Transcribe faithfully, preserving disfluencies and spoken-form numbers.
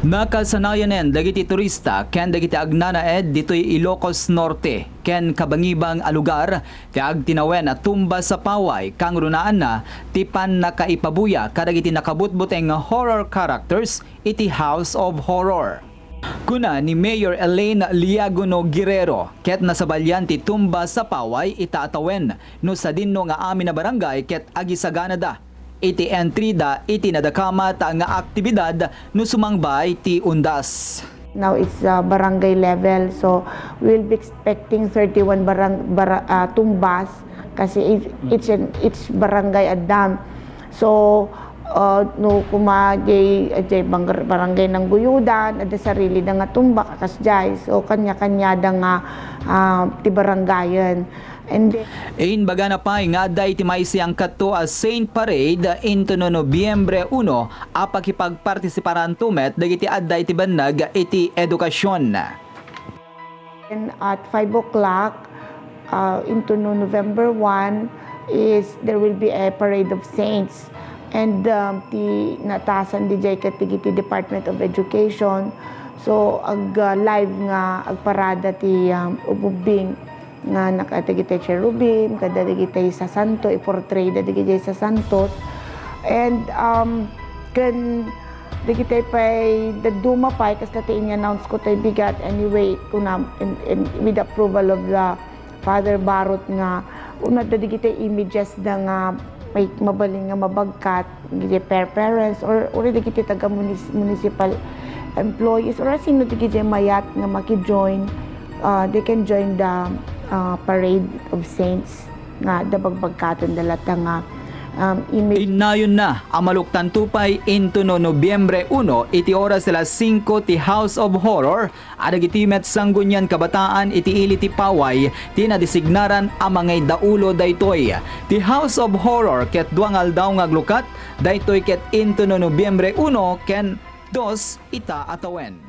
Nakasanayanen dagiti turista ken dagiti agnanaed ditoy Ilocos Norte ken kabangibang a lugar ti agtinawen a Tumba Sapaway, kangrunaanna ti pannakaipabuya kadagiti nakabutbuteng nga horror characters iti House of Horror. Kuna ni Mayor Elaine Liagono Guerrero, ket nasabalian ti Tumba Sapaway ita a tawen no sadinno nga amin a barangay ket agisaganada iti entrida iti nadakamat nga aktibidad no sumangbay ti undas. Now it's uh, barangay level, so we'll be expecting thirty-one barang, bara, uh, tumbas kasi each, each, and, each barangay addam. So uh, no kuma jay, jay bang- barangay Nangguyudan, adda sarili da nga tumba kasjay. So kanya-kanya da nga uh, ti barangayen. And then, Imbagana pay nga adda iti maisiangkatto a Saint Parade intono Nobyembre uno a pakipagpartisiparanto met dagiti adda iti bannag iti edukasion. And at five o'clock uh, intono November one is there will be a parade of saints. And um, ti natasan dijay ket dagiti Department of Education. So ag uh, live nga agparada ti um, ububbing nga naka dagiti cherubim, kada dagiti sasanto, i-portray da dagiti sasantos. And um, ken dagiti pay dadduma pay kasta ti ini-announce ko tay bigat. Anyway, kuna in, in, with approval of the Father Barot nga una da dagiti images da nga may mabalin nga mabagkat, dagiti fair parents or uri dagiti taga munis- municipal employees or sino dagiti mayat nga maki-join, uh, they can join the uh, parade of saints nga da bagbagkaton da latta nga um, image. Innayonna a maluktanto pay intono Nobyembre uno iti oras alas singko ti House of Horror a dagiti met sanggunian kabataan iti ili ti Paway ti nadesignaran a mangaydaulo daytoy. Ti House of Horror ket dua nga aldaw nga aglukat, daytoy ket intono Nobyembre uno ken dos ita a tawen.